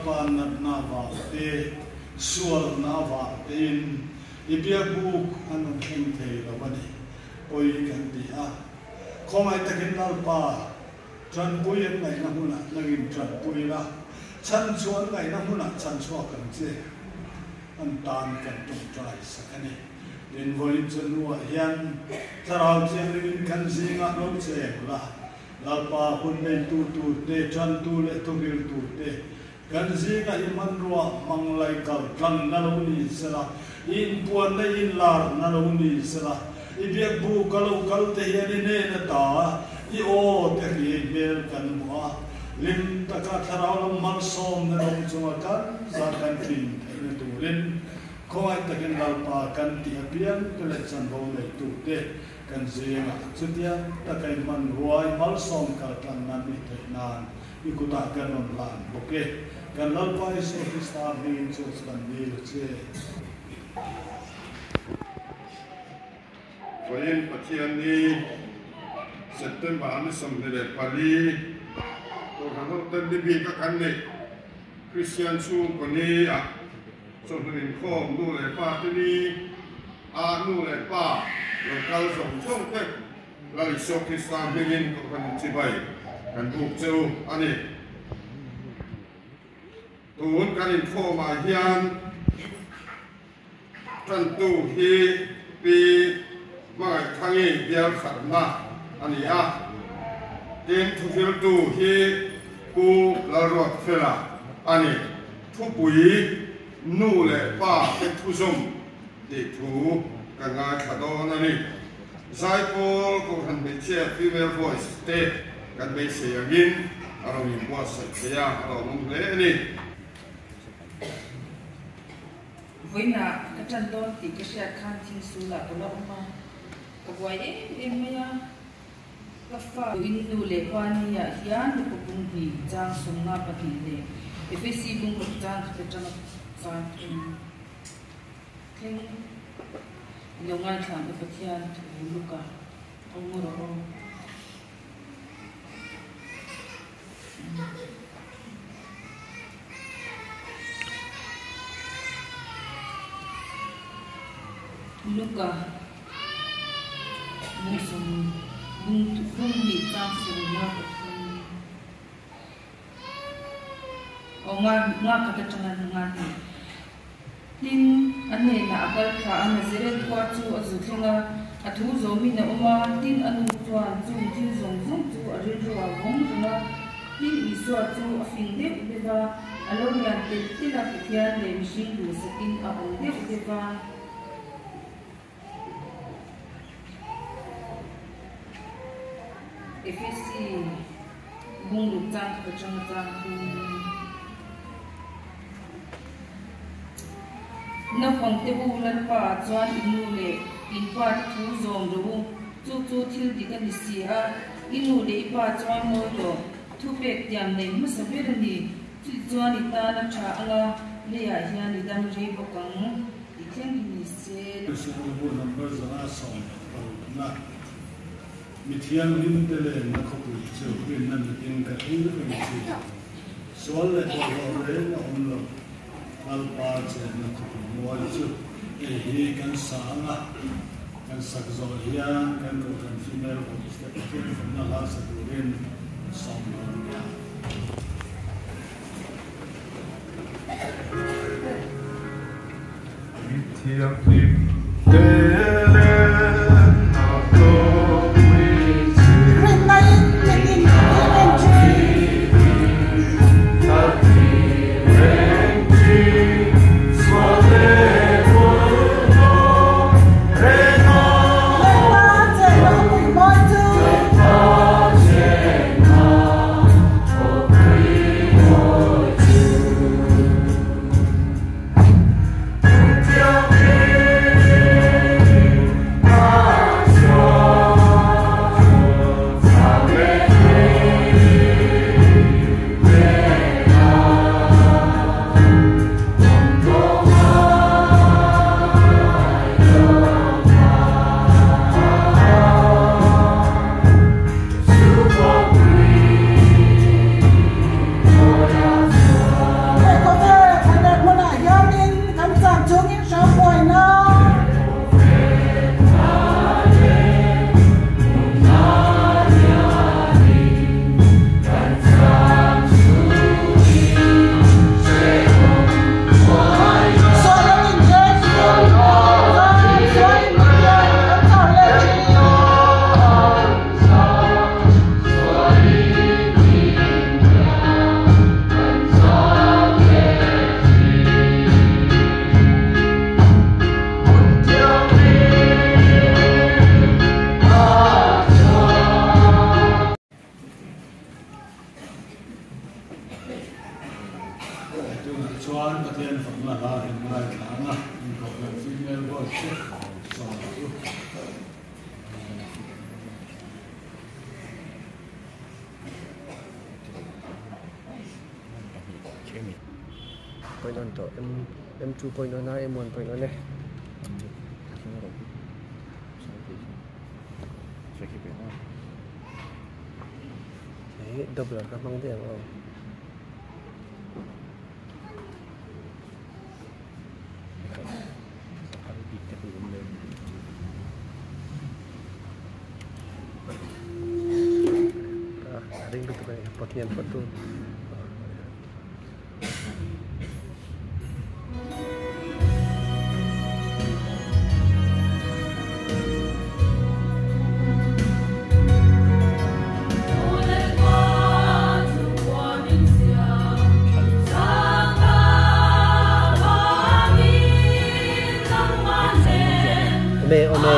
Lalpa natna avang te, sualna avang tein i biakbuk an rawn thleng thei lo a ni, pawi kan ti a. Khawngaih takin Lalpa, tanpui an ngaihna hmunah nangin tanpui la, chhanchhuah an ngaihna hmunah chhanchhuak ang che. An tan kan tawngtai sak a ni. Tin, vawiin chu hnuah hian Thlarau Thianghlimin kan zingah lo cheng la, Lalpa hun neitu turte, tantu leh thuhil turte, kan zingah i hmanrua hmang lai kal tlang na lo ni sela, i inpuanna i inlar na lo ni sela, i biakbu ka lo kal te hian i hnen ata i aw te hriai hmel kan hmu a, hlim taka Thlarau lam malsawmna dawng chunga kan za kan tlin theihna turin khawngaih takin Lalpa kan tih apiang te leh chanvo neitute Kan zingah chutiang taka i hmanruai malsawm kal tlang nan nih theih nan i kutah kan rawn hlan bawk e. Kan Lalpa Isua Krista hmingin chu chu kan dil a che. Vawiin Pathianni September ni 24 Kohhran hoten ni bik a kan neih Kristian chhungkaw ni ah chawhnu inkhawm nu leh pa te ni A nu leh pa lo kal zawng zawng te Lal Isua Krista hmingin Kohhran inchibai kan buk che u a ni. Tun kan inkhawmah hian tantu hi Pi Hmangaih Thangi bial khatna a ni a, tin thuhriltu hi Pu Lalruatfela a ni. Thupui nu leh pa te thuzawm tih thu kan ngaithla dawn a ni. Zaipawl Kohhran Hmeichhia Female Voice te kan beisei angin a rawn inbuatsaih thei a, a lawmawm hle a ni. Vawiinah ka ṭan dawn tih ka hriat khan thing sulah ka la awm a, ka buai em em mai a. Ka fa in nu leh pa ni ah hian nupa bung hnih chang 52 leh Efesi bung ruk chang khat aṭanga chang thum thleng i lo ngaithla ang u Pathian thu Luka awm rawh aw. Luka bung bung bung hnih chang 53 aw nga nga khat atanga nga hnih. Tin, a hnenah a kal thla a, Nazareth khua chu a zu thleng a, a thu zawmin a awm a. Tin, a nu chuan chung thil zawng zawng chu a rilru a vawng reng a. Tin, Isua chu a fing deuh deuh a, a lo lian telh telh a, Pathian leh mihring duhsakin a awm deuh deuh a. Efesi bung ruk chang khat atanga chang thum. Naupang te u Lalpa ah chuan i nu leh in pa te thu zawm rawh u, chu chu thil dik a ni si a, i nu leh i pa chuan mawi rawh, thupek tiam nei hmasa ber a ni, chutichuan i tan a tha anga leiah hian i dam rei bawk ang. I thleng hi ni se. Kristian number 160na mi thianghlim te lenna khawpui chu rinna mitin ka thlir reng thin. Sual leh bawlhhlawh reng a awm lo. Lalpa chenna khawpui mawi chu hei hi kan sa ang a, kan sak zawh hian kan Kohhran Female Voice te Pathian fakna hla sa turin sawm dawn nia. Mithianghlim te lenna khawpui chu Ka thlir reng thin sual leh bawlhhlawh reng a awm lo. Lalpa chenna khawpui mawi chu. Tunah chuan Pathian fakna hla in ngaithla ang a, inkohhran female voice te sawm ang u. Point on tawh M M2 point on a M1 point on e. Hei doubler ka hmang daih ang aw. A ring lutuk a ni pawt hian phawt dawn. Awm e awm e.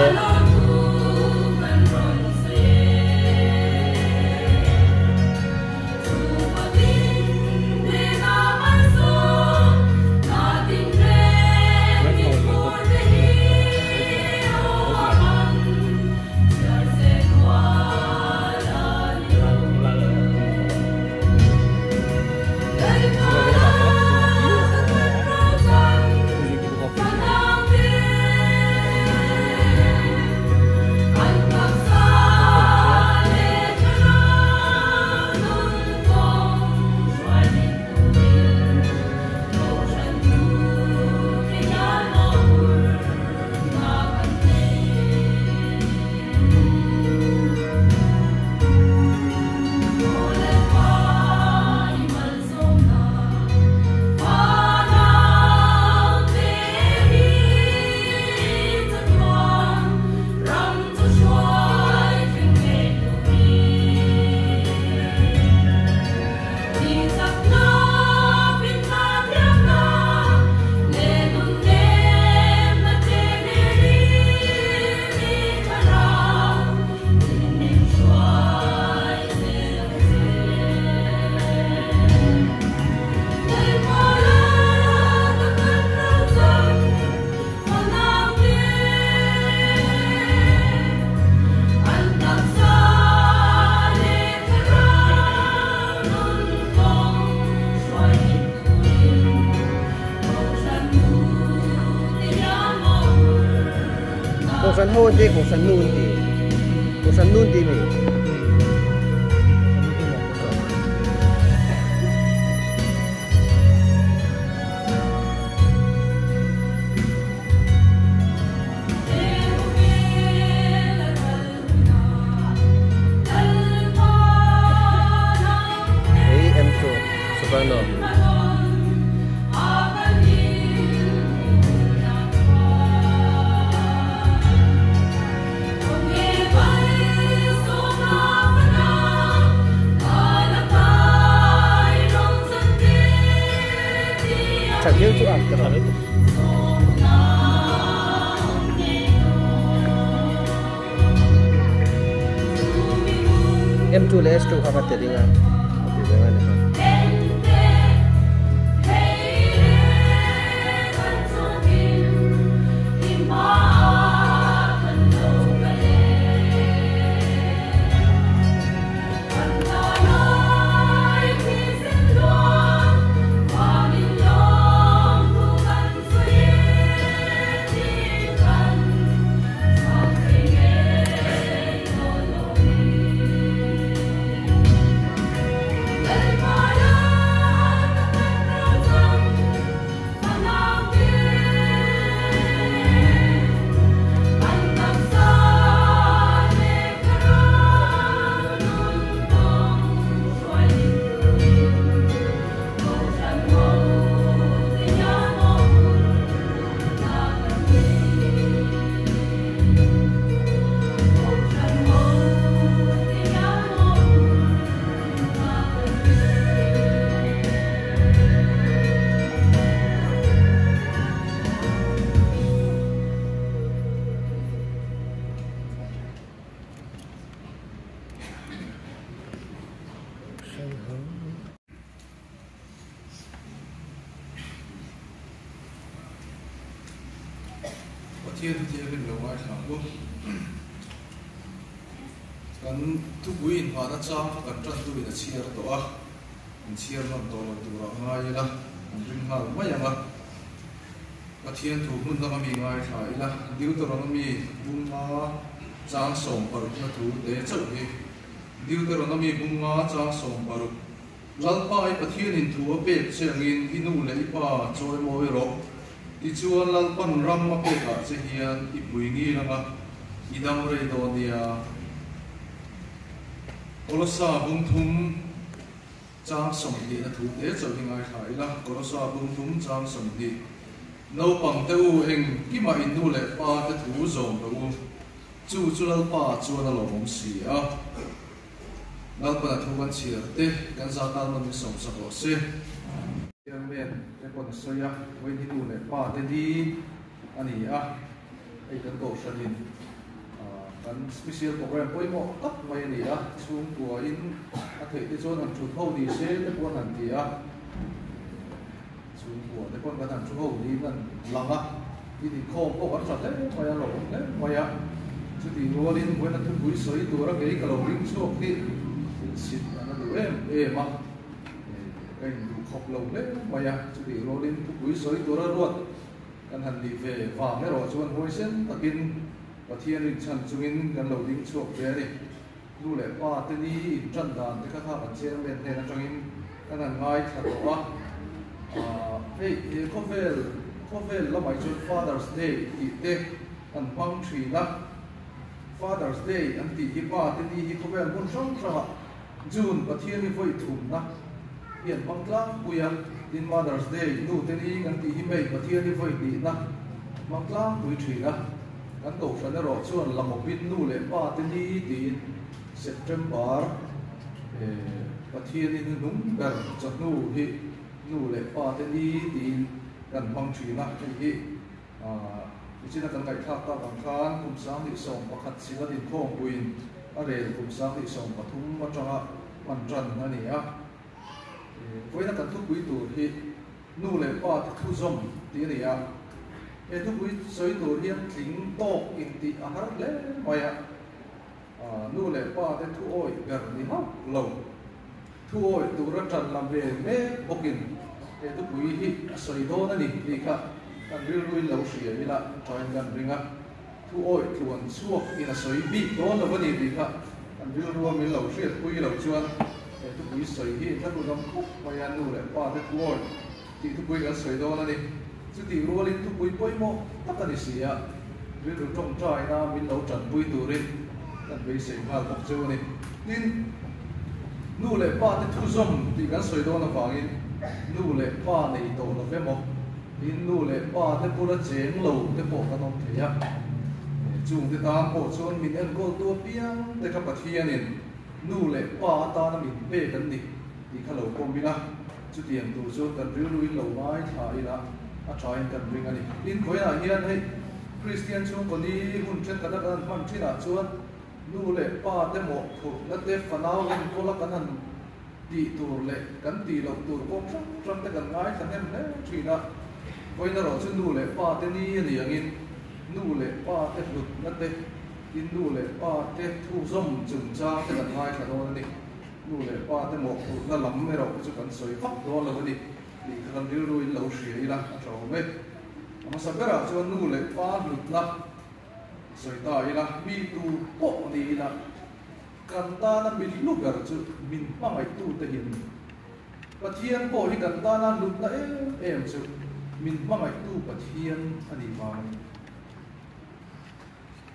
Kohhran ho an ti, Kohhran nu an ti. Kohhran nu an ti mi. Hei M2 Soprano. Tha viau chu a ka rawh. M2 leh S2 kha ka ti ding a, ka ti reng a ni kha. Pathian thu thianghlim lo ngaithla ang u. Kan thupui inhmahna chang kha kan tantuin a chhiar tawh a, in chhiar hman tawh lo turah ngai ila, an ring nghal mai ang a. Pathian thu hmun danga mi ngaithla ila, Deuteronomy bunga chang 16 na thu te chauh hi. Deuteronomy bunga chang 60. Lalpa i Pathianin thu a pek che angin i nu leh i pa chawi mawi rawh. Tichuan Lalpan ram a pekah che hian i pui ngil anga i dam rei dawn nia. Kolosa bung thum chang 20 na thu te chauh hi ngaithla ila, Kolosa bung thum chang 20. Naupang te u eng kimah in nu leh pa te thu zawm rawh u, chu chu Lalpa chuan a lawmawm si a. Lalpana thu kan chhiar te kan za tan nawn in sawmsak rawh se. Chairman te pawn a sawi a, vawiin hi nu leh pa te ni a ni a, hei kan kohhranin kan special program pawimawh tak mai a ni a, chhungkuain a theih te chuan han thut ho ni se te pawh an han ti a, chhungkua te pawn kan han thu ho niin an lang a, inkhawm pawh kan tha hle mai a, lo awm hle mai a, chutih rualin vawiina thupui sawi tura kei ka lo ring chhuak hi insit an a duh em em a, ka induh khawp lo hle mai a, chutih rualin thupui sawi tura ruat kan han nih ve vang erawh chuan huaisen takin Pathian rinchhan chungin kan lo ding chhuak ve a ni. Nu leh pa te ni intan dan te kha kha kan chairman hnen atangin kan han ngaithla tawh a. Hei he khawvel khawvel lamah hi chuan Father's Day tih te an hmang thin a. Father's Day an tih hi pa te ni hi khawvel hmun hrang hrangah June Pathian hi vawi thumna hi an hmang tlangpui a. Tin Mother's Day nu te ni kan tih hi May Pathian hi vawi hnihna hmang tlangpui thin a. Kan kohhran erawh chuan lamawpin nu leh pa te ni tiin September Pathianin hnuhnung ber chawhnu hi nu leh pa te ni tiin kan hmang thin a, hei hi nichina kan ngaihthlak tak ang khan kum 2011 Synod inkhawmpuiin a rel kum 2013 atanga hman tan a ni a. Vawiina kan thupui tur hi Nu leh pa te thu zawm tih a ni a, he thupui sawi tur hian tling tawk intih a har hle mai a, nu leh pa te thu awih ber ni hauh lo, thu awih tura tan la ve mek bawkin he thupui hi a sawi dawn a ni tih kha kan rilruin lo hria ila tain kan ring a, thu awih tluan chhuak in a sawi bik dawn lo a ni tih kha kan rilrua min lo hriatpui lo chuan he thupui sawi hi thla dam khawp mai a, nu leh pa te thu awih tih thupui kan sawi dawn a ni. Chutih rualin thupui pawimawh tak a ni si a, rilru tawngtaina min lo tanpui turin kan beisei nghal bawk cheu a ni. Tin, nu leh pa te thu zawm tih kan sawi dawn avangin nu leh pa nei tawh lo ve maw? Tin, nu leh pa te bula cheng lo te pawh kan awm thei a, chung te tan pawh chuan min enkawltu apiang te kha Pathianin nu leh pa atana min pek an ni tih kha lo pawm ila, chutiang tur chuan kan rilruin lo ngaithla ila a thain kan ring a ni. Tin, khawiah hian hei Kristian chhungkaw ni hun thenkhat a kan han hman thinah chuan nu leh pa te mawhphurhna te fanau enkawla kan han Tih tur leh kan tih loh tur kawng hrang hrang te kan ngaithla hnem hle thin a, vawiin erawh chu nu leh pa te ni a ni angin nu leh pa te hlutna te, tin nu leh pa te thuzawm chungchang te kan ngaithla dawn a ni. Nu leh pa te mawhphurhna lam erawh chu kan sawi vak dawn lo a ni tih kha kan rilruin lo hria ila a tha awm e. A hmasa berah chuan nu leh pa hlutna sawi ta ila, mi tu pawh ni ila, Kan tana mi hlu ber chu min hmangaihtute hi an ni. Pathian pawh hi kan tana hlutna em em chu min hmangaihtu Pathian a nih vang a ni.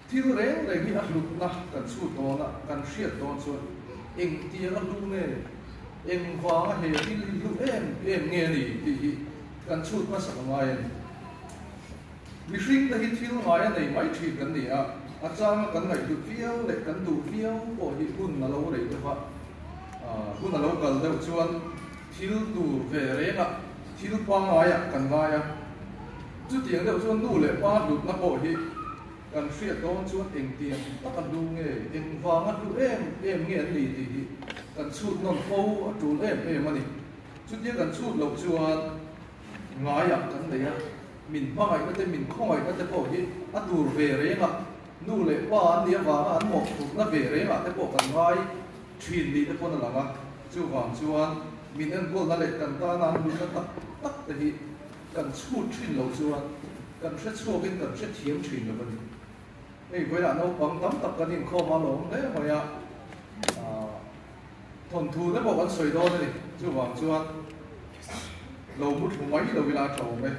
Thil reng reng hi a hlutna kan chhut dawn a, kan hriat dawn chuan engtiang a hlu nge, engvanga he thil hi hlu em em nge a ni tih hi kan chhut hmasak a ngai a ni. Mihringte hi thil ngai a nei mai thin kan ni a, a changa kan ngaihhlut viau leh kan duh viau pawh hi hun a lo rei deuh a, hun a lo kal deuh chuan thil tur ve rengah thil pangaiah kan ngai a. Chutiang deuh chuan nu leh pa hlutna pawh hi kan hriat dawn chuan engtiang tak a hlu nge, engvang a hlu em em nge an ni tih hi kan chhut nawn fo a tul em em a ni. Chutia kan chhut loh chuan ngaiah kan nei a. Min hmangaihna te, min khawngaihna te pawh hi a tur ve reng a, nu leh pa an nih avanga an mawhphurhna ve rengah te pawh kan ngai thin ni te pawn a lang a. Chuvang chuan min enkawlna leh kan tana an hlutna tak tak te hi kan chhut thin lo chuan kan hre chhuakin kan hre thiam thin lo a ni. Hei vawilah naupang tam tak kan inkhawm a lawm hle mai a, thawnthu te pawh kan sawi dawn a ni. Chuvang chuan lo mu thu mai lo ila a tha awm e.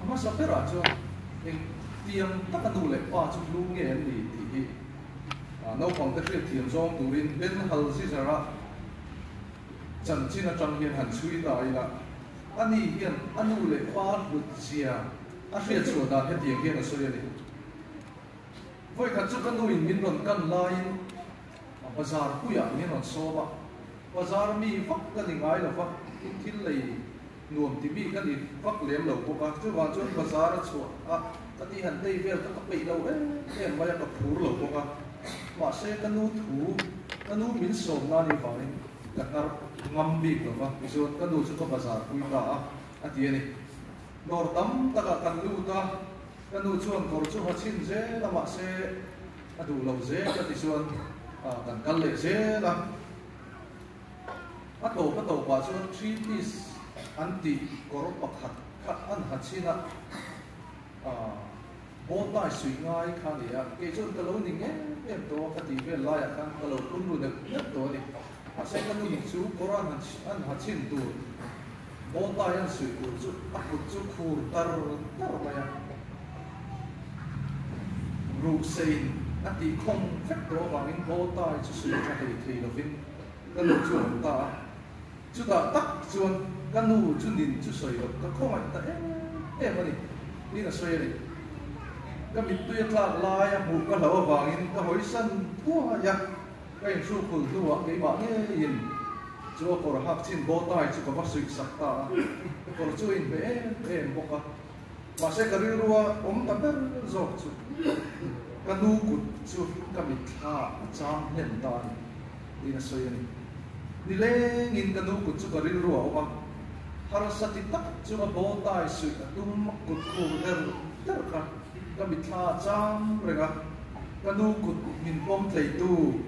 A hmasa berah chuan eng tiang taka nu leh pa chu hlu nge an ni tih hi naupang te hriat thiam zawng turin Ben Halzizar-a chanchin atang hian han chhui ta ila, ani hian a nu leh pa hlut zia A hriat chhuah dan hetiang hian a sawi a ni. Vawikhat chu ka nuin min rawn kan laiin a bazar puiah min rawn sawm a, bazar mi vak ka ni ngai lo va, in thil lei nuam ti mi ka ni vak lem lo bawk a, chuvang chuan bazar a chhuah a ka ti han tei vel kha ka peih lo em em mai a, ka phur lo bawk a, mahse ka nu thu, ka nu min sawm nan i vangin ka hnar ngam bik lo va, tichuan ka nu chu ka bazar pui ta a, a ti a ni. Dawr tam takah kan lut a, ka nu chuan kawr chu ha chhin zel a mahse a duh lo zel a ti chuan kan kal leh zel a. A tawp a tawpah chuan three piece an tih kawr pakhat kha an ha chhin a, bow tie suih ngai kha a ni a, kei chuan ka lo ni ngem em tawh a ka tih vel laiah khan ka lo phun ru neuh neuh tawh a ni. Mahse ka nu chu kawr an ha chhin tur. Bawltai an suih tur chu a kut chu khur tar tar mai a, ruhseiin a tih khawng vek tawh avangin bawltai chu suih tha hlei thei lovin ka nu chu a awm ta a. Chutah tak chuan ka nu chu nin chu sawi loh ka khawngaih ta em em a ni tiin a sawi a ni. Ka mittui a tlak laia hmuh ka hlauh avangin ka hawisan thuai a. Ka inhruk hul hnuah keimah ngeiin chu a kawr hak chin bawtai chu ka va suih sak ta a, kawr chu a inhmeh em em bawk a, mahse ka rilrua awm ta ber zawk chu ka nu kut chu ka mitthla a chang hnem ta a ni tiin a sawi a ni. Nilengin ka nu kut chu ka rilrua a awm a, harsa ti tak chu a bawtai suih a tum kut khur der der kha ka mitthla a chang reng a. Ka nu kut min pawm tleitu,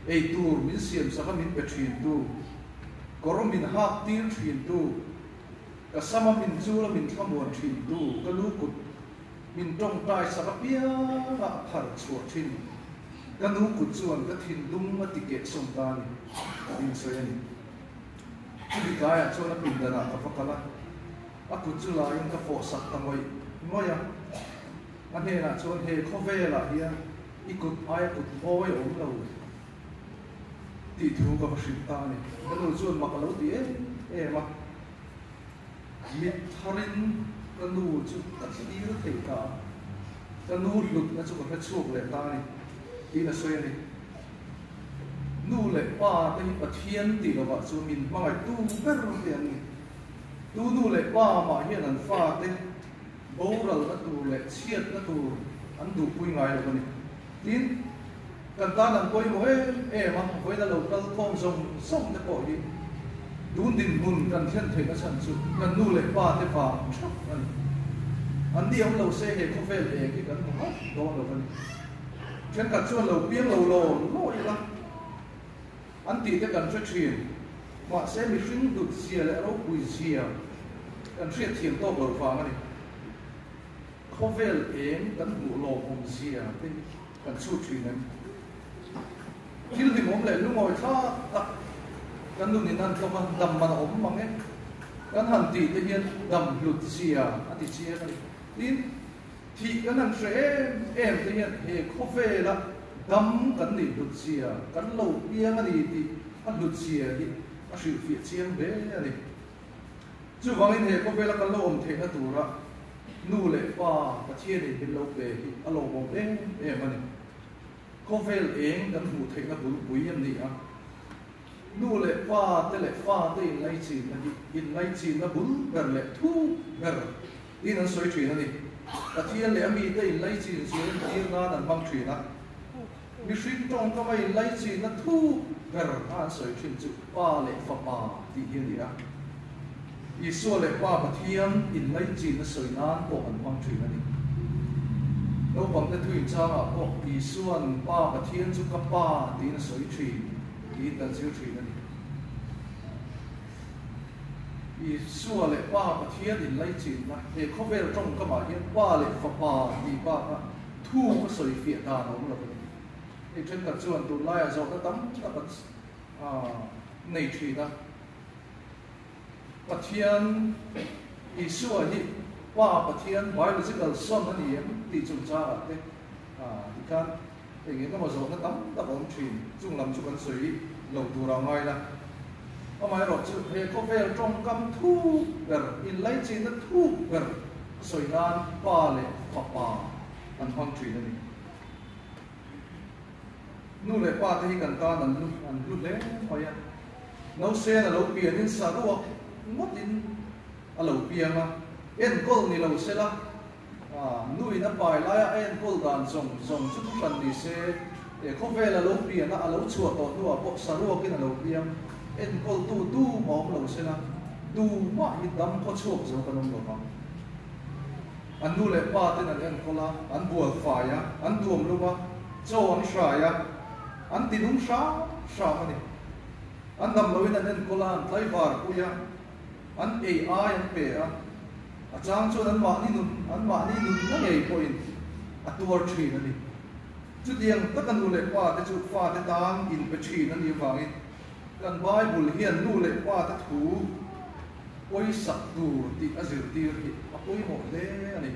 ei tur min siam sak a min pe thintu, kawr min hak tir thintu, ka sama min chul a min thlamuan thintu ka nu kut min tawngtai sak apiang a a phar chhuah thin. Ka nu kut chuan ka thinlung a ti keh sawm ta a ni, tiin sawi a ni. Chumi tlaiah chuan a pindanah ka va kal a, a kut chu laiin ka fawh sak ta ngawih ngawih a. A hnenah chuan, He khawvelah hian i kut aia kut mawi a awm lo tih thu ka va hrilh ta a ni. Ka nu chuan mak a lo ti em em a, mit tharin ka nu chu ka thlir thei ta a, ka nu hlutna chu ka hre chhuak leh ta a ni, tiin a sawi a ni. Nu leh pa te hi Pathian tih lovah chuan min hmangaihtu ber te an ni. Tu nu leh pa mah hian an fate Boralna tur leh chhiatna tur an duhpui ngai lo a ni. Tin, kan tan an pawimawh em em a, vawiin a lo kal khawm zawng zawng te pawh hi tun dinhmun kan thlen theihna chhan chu kan nu leh pa te vang thap a ni. An ni awm lo se he khawvel eng hi kan hmu hauh dawn lo a ni. Thenkhat chuan lo piang lo law law ila an tih te kan hre thin. Mahse mihring dut zia leh ropui zia kan hriat thiam tawk lo vang a ni. Khawvel eng kan hmuh lawmawm zia te hi kan chhut thin em? Thil hlimawm leh lungawi thlak tak kan nun in an tlawm a, dam man a awm mang e. Kan han tih te hian dam hlut zia a ti chiang a ni. Tin, thih kan han hre em em te hian he khawvela dam kan nih hlut zia, kan lo piang a ni tih a hlut zia hi a hrilhfiah chiang hle a ni. Chuvangin he khawvela kan lo awm theihna tura nu leh pa Pathianin min lo pe hi a lawmawm em em a ni. Khawvel eng kan hmuh theihna bulpui an ni a, nu leh pa te leh fa te inlaichinna hi inlaichinna bul ber leh thuk ber tiin an sawi thin a ni. Pathian leh a mite inlaichin zual entir nan an hmang thin a. Mihring tawngkama inlaichinna thuk ber a an sawi thin chu pa leh fapa tih hi a ni a. Isua leh Pa Pathian inlaichinna sawi nan pawh an hmang thin a ni. Naupangte thu inchangah pawh Isua'n Pa Pathian chu ka Pa tiin a sawi thin tiin kan zir thin a ni. Isua leh Pa Pathian inlaichinna he khawvel tawngkamah hian Pa leh Fapa tih bakah thu ka sawi fiah dan a awm lo a ni. Hei thenkhat chuan tunlaiah zawhna tam tak a nei thin a. Pathian Isua hi Pa Pathian biological son a ni em tih chungchangah te tikhan eng eng emaw zawhna tam tak a awm thin. Chung lam chu kan sawi lo tur a ngai la. Amaherawhchu he khawvel tawngkam thuk ber, inlaichinna thuk ber sawi nan Pa leh Fapa an hmang thin a ni. Nu leh pa te hi kan tan an lu an hlu hle mai a, Nausen a lo pianin saruak ngawtin a lo piang a, enkawl ni lo sela, nuin a pai laia a enkawl dan zawng zawng chu thuhran ni se, he khawvel a lo pian a, a lo chhuah tawh hnuah pawh saruakin a lo piang, enkawltu tu mah awm lo sela, tumah hi dam khaw chhuak zo kan awm lo vang. An nu leh pa ten an enkawl a, an bual fai a, an tuam lum a, chaw an hrai a, an ti nung hram hram a ni. An dam loin an enkawl a, an tlaivar pui a, an ei ai an pe a, a chang chuan an mahni nun, an mahni nunna ngei pawhin a tuar thin a ni. Chutiang taka nu leh pa te chu fate tan inpe thin a nih avangin kan Bible hian nu leh pa te thu Pawisak tur tih a zirtir hi a pawimawh hle a ni.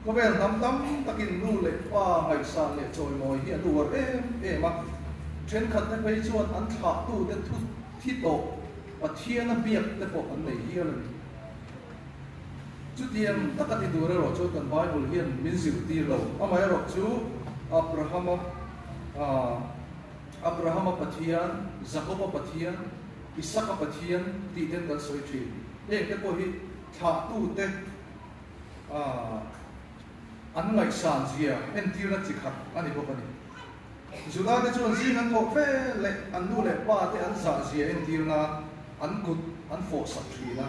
Khawvel hnam tam takin nu leh pa ngaihsan leh chawimawi hi an uar em em a, thenkhatte phei chuan an thlahtute thu thi tawh Pathiana biak te pawh an nei hial a ni. Chutiang taka ti tur erawh chuan kan Bible hian min zirtir lo. Amaherawhchu Abrahama Abrahama Pathian, Jakoba Pathian, Isaka Pathian tih ten kan sawi thin. Heng te pawh hi thlahtute an ngaihsan zia entirna chi khat a ni bawk a ni. Juda te chuan zing an thawh fe leh an nu leh pa te an zah zia entir nan an kut an fawh sak thin a.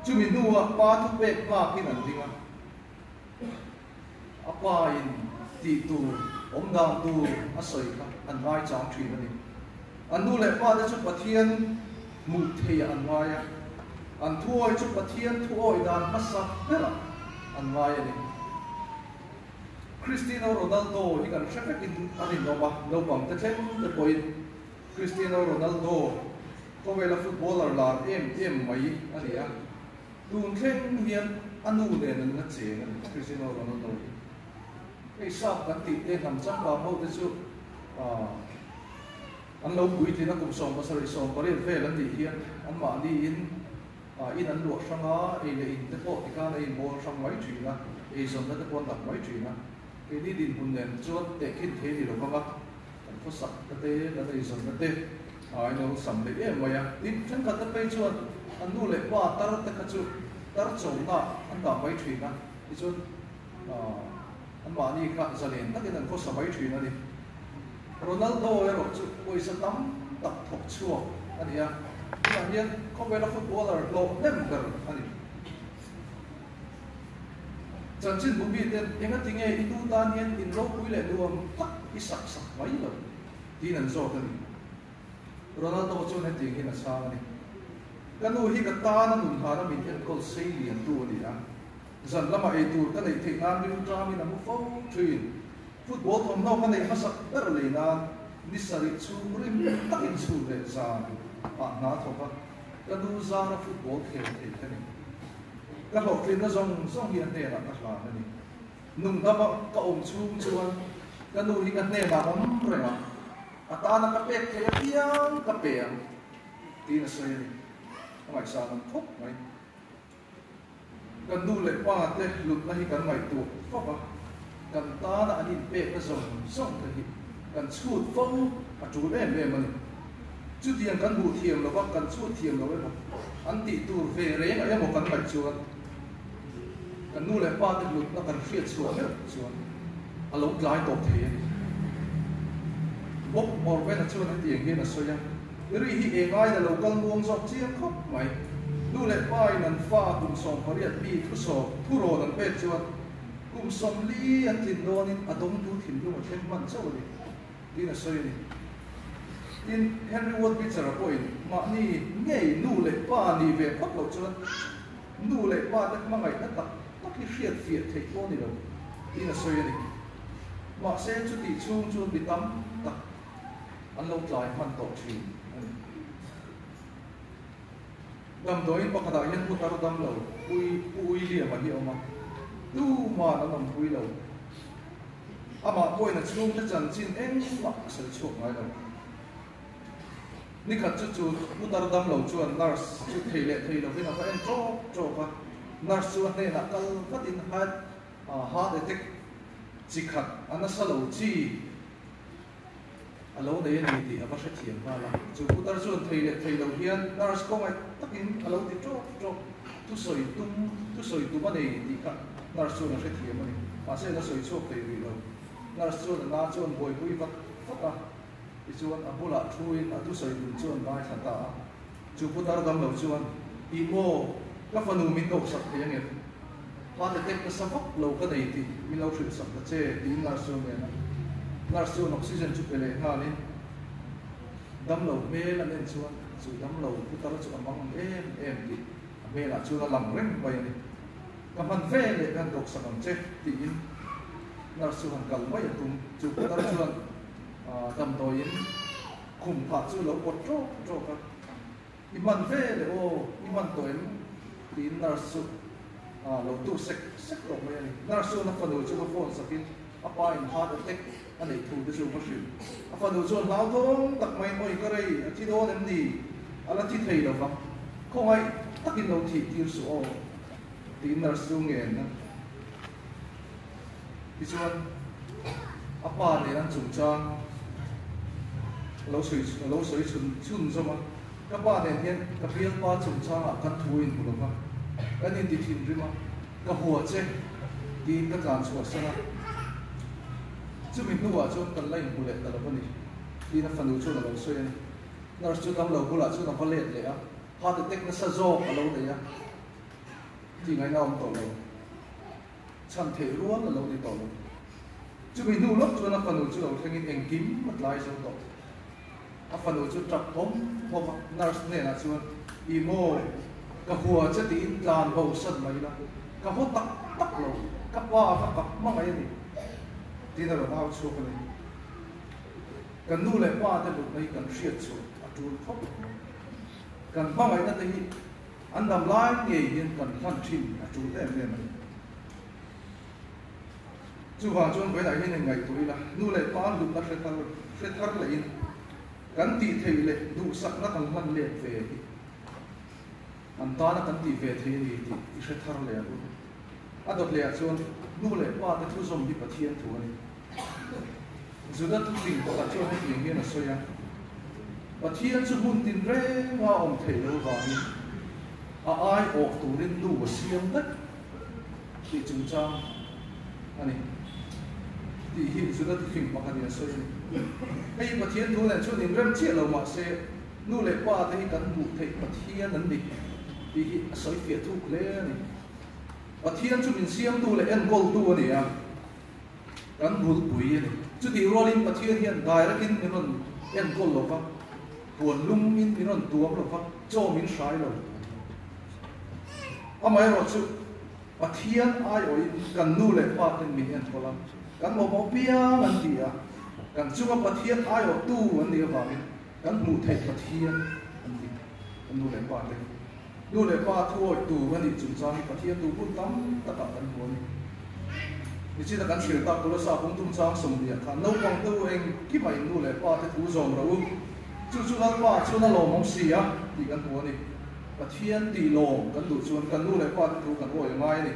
Chumi hnuah pa thupek nghakin an ding a. A pa in tih tur, awm dan tur a sawi kha an ngaichang thin a ni. An nu leh pa te chu Pathian hmuh theiah an ngai a, an thuawi chu Pathian thuawi dan hmasa berah an ngai a ni. Cristiano Ronaldo hi kan hre vekin a rinawm a, naupang te thleng te pawhin Cristiano Ronaldo khawvela footballer lar em em mai a ni a. Tun thleng hian a nu nen an la cheng a ni, Cristiano Ronaldo hi. Hei sap kan tih te hnam changkang ho te chu an lo puitlin a kum 70 18 vel an nih hian anmahni in in an luah hrang a, ei leh in te pawh tikhan a inbawl hrang mai thin a, eizawnna te pawh an dap mai thin a. Keini dinhmun nen chuan tehkhin thei ni lo vang a, kan khawsak na te, kan eizawnna te a inawm sam leh em mai a. Tin, thenkhat te phei chuan an nu leh pa tar te kha chu tar chawmna an dah mai thin a, tichuan anmahni kha zalen takin an khawsa mai thin a ni. Ronaldo erawh chu pawisa tam tak thawk chhuak a ni a, tunah hian khawvela footballer hlawh hnem ber a ni. Chanchin bu miten engati nge i nu tan hian in ropui leh nuam tak i sak sak mai lo? tiin an zawt a ni. Ronaldo chuan hetiang hian a chhang a ni, Ka nu hi ka tana nun hlana min enkawl sei liantu a ni a, zan lama ei tur ka neih theih nan rilṭamin a mu fo ṭhin. Football thawmhnaw ka neih hmasak ber lei nan ni sarih chhung rim takin chhun leh zan ah hna thawk a, ka nu zara football khel thei ka ni. Ka hlawhtlinna zawng zawng hi a hnenah ka hlan a ni. Nungdama ka awm chhung chuan ka nu hi ka hnenah awm reng a, a tana ka pek theih apiang ka pe ang tiin a sawi a ni. A ngaihsan awm khawp mai. Kan nu leh pa te hlutna hi kan ngaihtuah fap a, kan tana an inpekna zawng zawng te hi kan chhut fo a tul em em a ni. Chutiang kan hmuh thiam lo va, kan chhut thiam lo emaw, an tih tur ve reng a emaw kan ngaih chuan kan nu leh pa te hlutna kan hriat chhuah meuh chuan a lo tlai tawp thei a ni. Bob Orwell-a chuan hetiang hian a sawi a, Ri hi eng aiin a lo kal muang zawk chiang khawp mai. Nu leh pa in an fa kum 18 mi thusawm thurawn an pek chuan kum 40 an tlin dawnin a dawngtu thinlung a thleng hman chauh a ni, tiin a sawi a ni. Tin, Henry Ward Beecher-a pawhin mahni ngei nu leh pa nih ve phawt loh chuan nu leh pa te hmangaihna tak tak hi hriat fiah theih pawh a ni lo, tiin a sawi a ni. Mahse, chutih chhung chuan mi tam tak an lo tlai hman tawh thin a ni. Damdawiin pakhatah hian putar dam lo Pui Pu William-a hi a awm a, tuman an awmpui lo. Amah pawhin a chhungte chanchin engmah a sawi chhuak ngai lo. Nikhat chu chu putar dam lo chuan nurse chu thei leh thei lovin a va en ṭawk ṭawk a, nurse chu a hnenah kal vatin heart attack chi khat a nasa lo chi a lo nei a ni tih a va hrethiam nghal a. Chu putar chuan thei leh thei lo hian nurse kawngaih takin a lo ti ṭawk ṭawk, thusawi tum, thusawi tum a nei tih kha nurse chuan a hrethiam a ni. Mahse a la sawi chhuak thei rih lo. Nurse chuan a na chuan buaipui vat vat a, tichuan a bulah thuin a thusawi tum chuan ngaithla ta a. Chu putar dam lo chuan, Ih maw, ka fanu min kohsak thei angem? Heart attack nasa vak lo ka nei tih min lo hrilh sak ta che, tiin nurse chu a ngen a. Nurse chuan oxygen chu pe leh nghalin damlo hmel an en chuan chu damlo putar chu a mang ang em em tih a hmelah chuan a lang reng mai a ni. Ka hman ve leh khan kohsak ang che, tiin nurse chu han kal mai a tum. Chu putar chuan damdawiin khum phah chu lo pawt ṭawk ṭawk a. I hman ve le aw, i hman tawh em? tiin nurse chu lo tur sek sek tawh mai a ni. Nurse chuan a fanu chu va phone sakin a pa in heart attack a neih thu te chu va hrilh. A fanu chuan hlauthawng tak maiin awi ka rei, a thi dawn em ni? A la thi thei lo vang, khawngaih takin lo thih tir suh aw, tiin nurse chu ngen a. Tichuan a pa nen an chungchang a lo sawi a lo sawi chhun chhun zawm a, ka pa nen hian ka bialpa chungchangah kan thu a inhmu lo va, kan inti thinrim a, ka hua che tiin ka tlan chhuah san a, chumi hnuah chuan kan la inhmu leh ta lo a ni tiin a fanu chuan a lo sawi a ni. Nurse chu damlo bulah chuan a va let leh a, heart attack nasa zawk a lo nei a, tih ngaihna a awm tawh lo. Chhan theih rual a lo ni tawh lo. Chumi hnu lawk chuan a fanu chu lo thlengin engkim a tlai zo tawh. A fanu chu tap hawm hawm a, nurse hnenah chuan, I maw, ka hua che tiin tlan bo san mai la, ka haw tak tak lo, ka pa kha ka hmangaih a ni, tiin a rawn au chhuak a ni. Kan nu leh pa te hlutna hi kan hriat chhuah a tul khawp mai. Kan hmangaihna te hi An dam lai ngei hian kan hlan thin a tul em em a ni. Chuvang chuan vawiinah hian in ngaihtuah ila, nu leh pa an hlutna hre thar hre thar lehin kan tih theih leh duhsakna kan hlan let ve hi an tana kan tih ve thei a ni tih i hre thar leh ang u. A dawt lehah chuan nu leh pa te thuzawm hi Pathian thu a ni. Juda thufing pakhat chuan hetiang hian a sawi a, Pathian chu hmun tinrenga awm theih loh vangin a ai awh turin nu a siam daih tih chungchang a ni tih hi Juda thufing pakhatin a sawi a ni. Hei hi Pathian thu nen chuan inrem chiah lo mah se nu leh pa te hi kan hmuh theih Pathian an ni tih hi a sawi fiah thuk hle a ni. Pathian chu min siamtu leh enkawltu a ni a. Kan bulpui a ni. Chutih rualin Pathian hian dairakin min rawn enkawl lo va, puan lungin min rawn tuam lo va, chaw min hrai lo. Amaherawh chu Pathian aiawhin kan nu leh pa ten min enkawl a, kan mamawh piang an ti a, kan chunga Pathian aiawhtu an nih avangin kan hmuh theih Pathian an ni, kan nu leh pa te. Nu leh pa thuawih tur a nih chungchang hi Pathian tu hun tam takah kan hmu a ni. Nichina kan hrilh tak Kolosa pungtum chang 20 khan naupang te u engkima in nu leh pa te thu zawm ro u, chu chu Lalpa chuan a lawmawm si a tih kan hmu a ni. Pathian tih lawm kan duh chuan kan nu leh pa te thu kan awi a ngai a ni.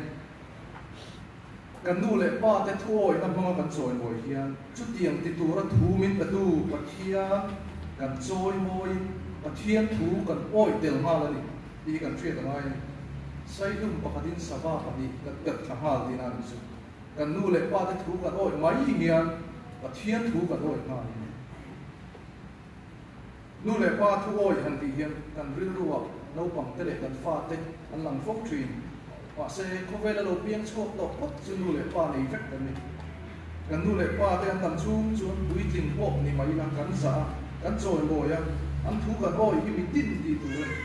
Kan nu leh pa te thuawihna hmanga kan chawimawi hian chutiang ti tura thu min petu Pathian kan chawimawiin Pathian thu kan awih tel nghal a ni tih hi kan hriat a ngai a ni. Saihlum pakhatin sava pahnih kan perh thla nghal tihna a ni chu. Kan nu leh pa te thu kan awih mai hian Pathian thu kan awih nghal a ni. Nu leh pa thu awih han tih hian kan rilruah Naupang te leh kan fate an lang fo thin. Mahse, khawvela lo piang chhuak tawh phawt chu nu leh pa nei vek kan ni. Kan nu leh pa te an dam chhung chuan puitling pawh ni mai ila kan zah a, kan chawimawi a, an thu kan awi hi mi tin tih tur a ni.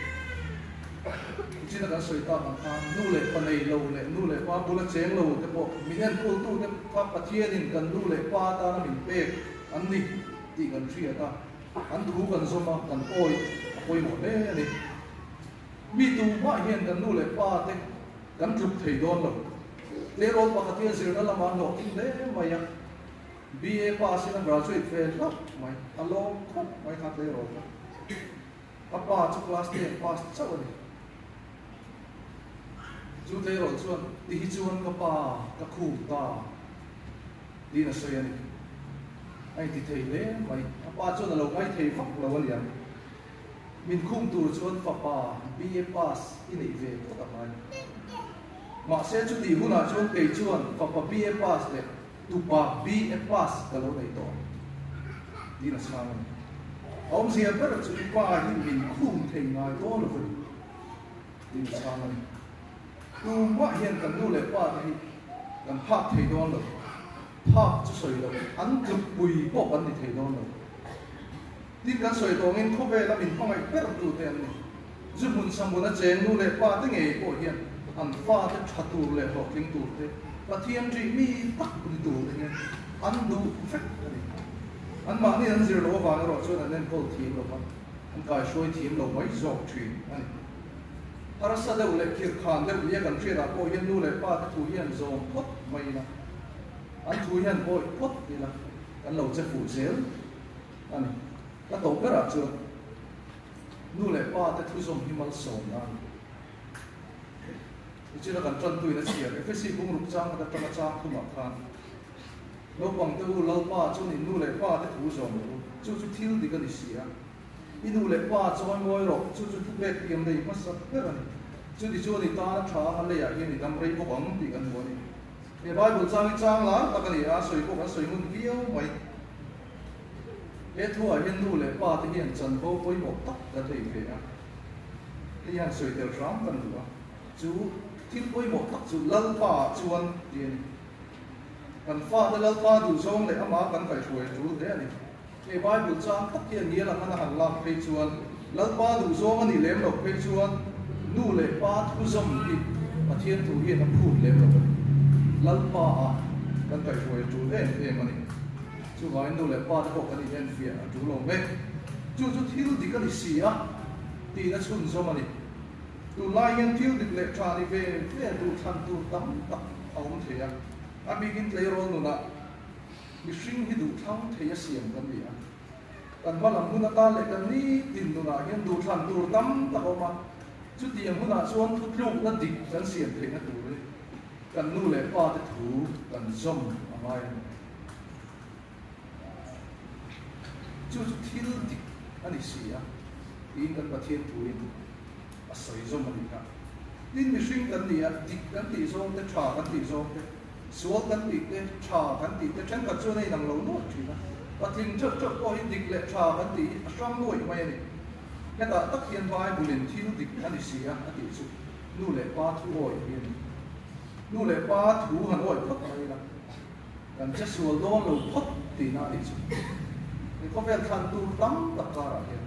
Tichina kan sawi tak ang khan nu leh pa nei lo leh nu leh pa bula cheng lo te pawh min enkawltu te kha Pathianin kan nu leh pa atana min pek an ni tih kan hriat a, an thu kan zawm a, kan awi a pawimawh hle a ni. Mi tumah hian kan nu leh pa te kan tluk thei dawn lo. Tleirawl pakhat hi a zirna lamah an hlawhtling hle mai a, BA pass in a graduate ve hlauh mai, a lawm khawp mai kha tleirawl kha. A pa chu class ten pass chauh a ni. Chu tleirawl chuan, Ti hi chuan ka pa ka khum ta tiin a sawi a ni. A inti thei hle mai. A pa chuan a lo ngai thei vak lo a niang. Min khum tur chuan fapa BA pass i neih ve phawt a ngai. Mahse chutih hunah chuan kei chuan fapa BA pass leh tupa BA pass ka lo nei tawh tiin a chhang a ni. A awmzia ber chu i pa hi min khum thei ngai dawn lo vani tiin a chhang a ni. Tumah hian kan nu leh pa te hi kan phak thei dawn lo. Phak chu sawi lo, an tlukpui pawh kan ni thei dawn lo. Tin kan sawi tawngin khawvela min hmangaih ber tute an ni. Zu hmun samuna cheng nu leh pa te ngei pawh hian an fate tha tur leh hlawhtling tur te, Pathian ṭih mi tak ni tur te hian an duh vek a ni. Anmahni an zir loh avang erawh chuan an enkawl thiam lo va, an kaihruai thiam lo mai zawk ṭhin a ni. Harsa deuh leh khirhkhan deuh nia kan hriatah pawh hian nu leh pa te thu hian zawm phawt mai ila, an thu hian awih phawt ila kan lo che fuh zel. A ni. Ka tawp berah chuan nu leh pa te thuzawm hi malsawmna a ni. Tichuan a kan tantuin a chhiar Efesi bungruk chang khat atanga chang thumah khan naupang te u Lalpa chuan in nu leh pa te thu zawm rawh u, chu chu thil dik a ni si a. I nu leh pa chawi ngawi rawh, chu chu thupek tiam nei hmasa ber a ni. Chutichuan i tana tha a leiah hian i dam rei bawk ang tih kan hmu a ni. He Bible chang hi chang lar tak a ni a, sawi pawh kan sawi ngun viau mai. He thuah hian nu leh pa te hian chanvo pawimawh tak kan nei ve a, hei hian sawi tel hram kan duh a, chu thil pawimawh tak chu Lalpa ah chuan tih a ni. Kan fate Lalpa duhzawng leh amah kan kaihhruai a tul hle a ni. He Bible chang tak hian ngial ang a han lak phei chuan Lalpa duhzawng a nih lem loh phei chuan nu leh pa thuzawm hi Pathian thu hian a phut lem lo a ni. Lalpa ah kan kaihhruai a tul em em a ni. Chuvangin nu leh pa te pawh kan inenfiah a tul lo mek. Chu chu thil dik a ni si a, tiin a chhunzawm a ni. Tunlai hian thil dik leh tha ni ve ve duhthlan tur tam tak a awm thei a. A bikin tleirawl nunah mihring hi duhthlang thei a siam kan ni a. Kan hma lam hun atan leh kan nitin nunah hian duhthlan tur tam tak a awm a. Chutiang hunah chuan thutlukna dik kan siam theihna tur a ni. Kan nu leh pa te thu kan zawm a ngai a ni. Chu chu thil dik a ni si a, tiin kan Pathian thuin a sawi zawm a ni kha. Tin, mihring kan ni a, dik kan tih zawng te, tha kan tih zawng te, sual kan tih te, tha kan tih te thenkhat chuan a inang lo nuaih thin a. Patling theuh theuh pawh hi dik leh tha kan tih hi a hrang nuaih mai a ni. Hetah tak hian Bible-in thil dik a ni si a, a tih chu nu leh pa thu awih hi a ni. Nu leh pa thu han awih phawt mai ila. Kan che sual dawn lo phawt tihna a nih chu. He khawvel thlan tur tam tak karah hian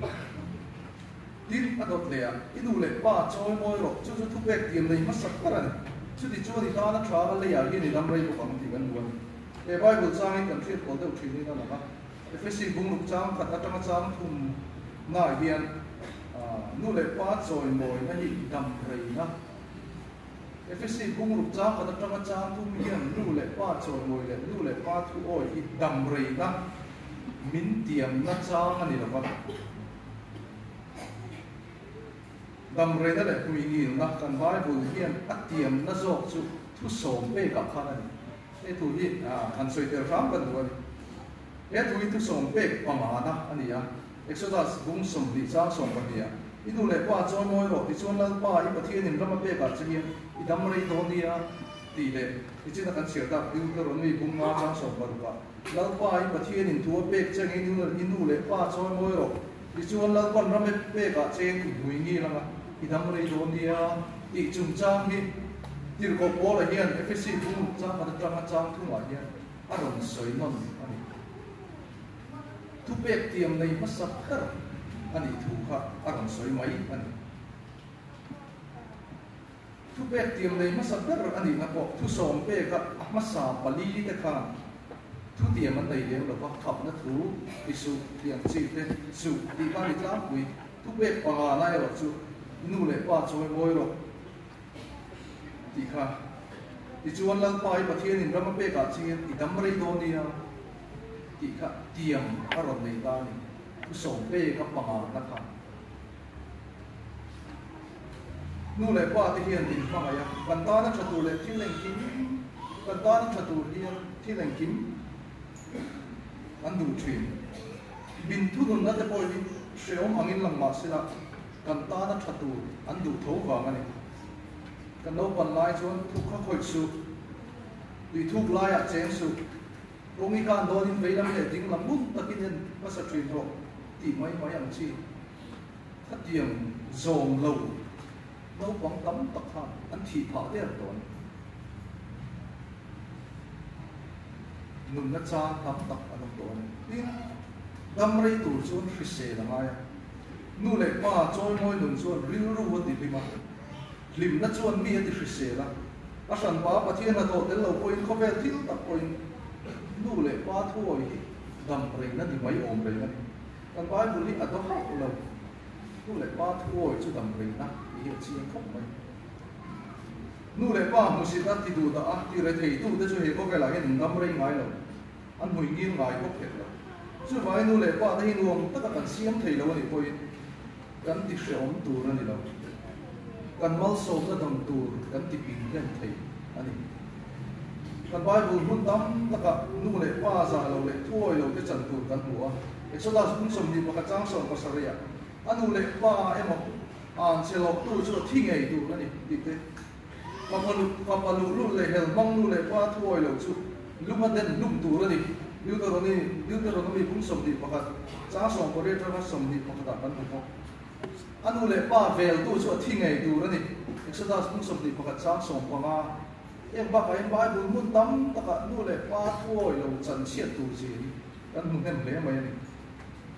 tin a dawt leh a, i nu leh pa chawi mawi rawh, chu chu thupek tiam nei hmasak ber a ni. Chuti chuan i tana tha a leiah hian i dam rei bawk ang tih kan hmu a ni. He Bible changin kan hriat kawl deuh thinin a lang a, Efesi bungruk chang khat atanga chang thum naah hian nu leh pa chawi mawina hi dam reina, Efesi bungruk chang khat atanga chang thum hian nu leh pa chawimawi leh nu leh pa thu awi hi dam reina min tiamna chang a ni lo va. Dam reina leh hmuingilna kan Bible hian a tiamna zawk chu thu sawm pekah khan a ni. He thu hi han sawi tel hram kan duh a ni. He thu hi thu sawm pek pangana a ni a. Exodus bung 20 chang 12 ah, I nu leh pa chawimawi rawh, tichuan Lalpa i Pathianin ram a pekah che hian i dam rei dawn nia, tih leh nichin a kan chhiar tak Deuteronomy bung 5 chang 16 ah, Lalpa i Pathianin thu a pek che angin i nu leh pa chawimawi rawh, tichuan Lalpan ram e pekah che hian i hmui ngil ang a. i dam rei dawn nia tih chungchang hi Tirhkoh Paula hian Efesi bung chang khat atanga chang thungah hian a rawn sawi nawn a ni. Thupek tiam nei hmasa ber a nih thu kha a rawn sawi mai a ni. Thupek tiam nei hmasa ber a nihna pawh thusawm peka a hmasa pali te khan thutiam an nei lem lova khapna thu ti suh tih ang chi te suh tih kha a ni tlangpui. Thupek pangana erawh chu nu leh pa chawi mawi rawh tih kha. Tichuan Lalpa i Pathianin ram a pekah chian i dam rei dawn nia tih kha tiam a rawn nei ta a ni. Thusawm peka pangana kha. Nu leh pa te hian min hmangaih a, kan tana tha tur leh thil engkim, kan tana tha tur hian thil engkim an duh thin. Min thununna te pawh hi hrehawm angin lang mah sela kan tana tha tur an duh tho vang a ni. Kan naupan lai chuan thuk kha khawih suh, tui thuk laiah cheng suh, kawng i kan dawnin veilam leh dinglam ngun takin en hmasa thin rawh tih mai mai ang chi. Khatiang zawm lo naupang tam tak kha an thih phah der tawh a ni. Nunna chang tam tak an awm tawh a ni. Tin, dam rei tur chuan hrisel a ngai a. Nu leh pa chawimawi nun chuan rilru a ti hlim a, hlimna chuan mi a ti hrisel a. A hranpa Pathian hnathawh tel lo pawhin khawvel thil tak pawhin nu leh pa thuawi hi dam reina ni mai awm reng a ni. Kan Bible hi a daw hauh lo. Nu leh pa thuawi chu dam reina tih hi a chiang khawp mai. Nu leh pa hmusit a ti duh dah a, ti rethei tu te chu he khawvelah hian an dam rei ngai lo, an hmui ngil ngai bawk hek lo. Chuvangin nu leh pa te hi nuam taka kan siam thei lo a nih pawhin kan ti hrehawm tur a ni lo. Kan malsawmna dam tur kan ti ping hlen thei a ni. Kan Bible hmun tam takah nu leh pa zah lo leh thuawi lo te chan tur kan hmu a. Exodus bung 21 chang 17 ah a nu leh pa emaw an che lawktu chu a thi ngei tur a ni tih te, fapa luhlul leh hel hmang nu leh pa thuawi lo chu lung a den hlum tur a ni. Deuteronomy Deuteronomy bung 21 chang 18 atanga 21 ah kan hmu bawk. A nu leh pa veltu chu a thi ngei tur a ni. Exodus bung 21 chang 15. Heng bakah hian Bible hmun tam takah nu leh pa thuawi lo chan chhiat tur zia hi kan hmu hnem hle mai a ni.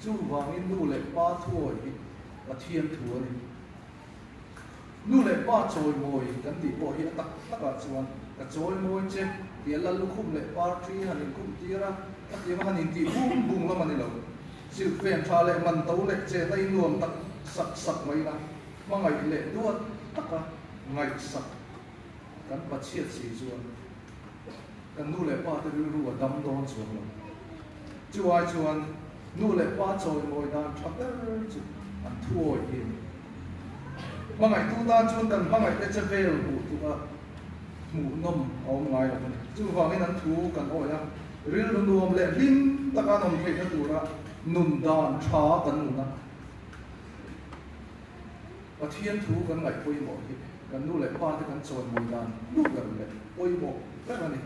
Chuvangin nu leh pa thuawi hi Pathian thu a ni. Nu leh pa chawimawi kan tih pawh hi a tak takah chuan ka chawimawi che tih a Lallukhum leh Parṭhi han inkhum tir a, a tiang a han intih bung bung lam a ni lo. Silhfen tha leh man to leh chenna i nuam tak sak sak mai la, hmangaih leh duat taka ngaihsak kan pachhiat si chuan kan nu leh pa te rilru a dam dawn chuang lo. Chu ai chuan nu leh pa chawimawi dan tha ber chu an thuawi hi a ni. Hmangaihtu tan chuan kan hmangaih te che vel hmuh tluk a hmuhnawm a awm ngai lo a ni. Chuvangin an thu kan awi a, rilru nuam leh hlim taka an awm theihna tura nun dan tha kan nun a. Pathian thu kan ngaih pawimawh hi kan nu leh pa te kan chawimawi dan hlu ber leh pawimawh ber a ni.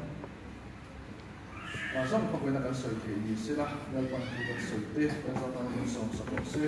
Zawng khawpin a kan sawi thei ni se la, Lalpan thu kan sawi te kan zat ang min sawm sak awm se.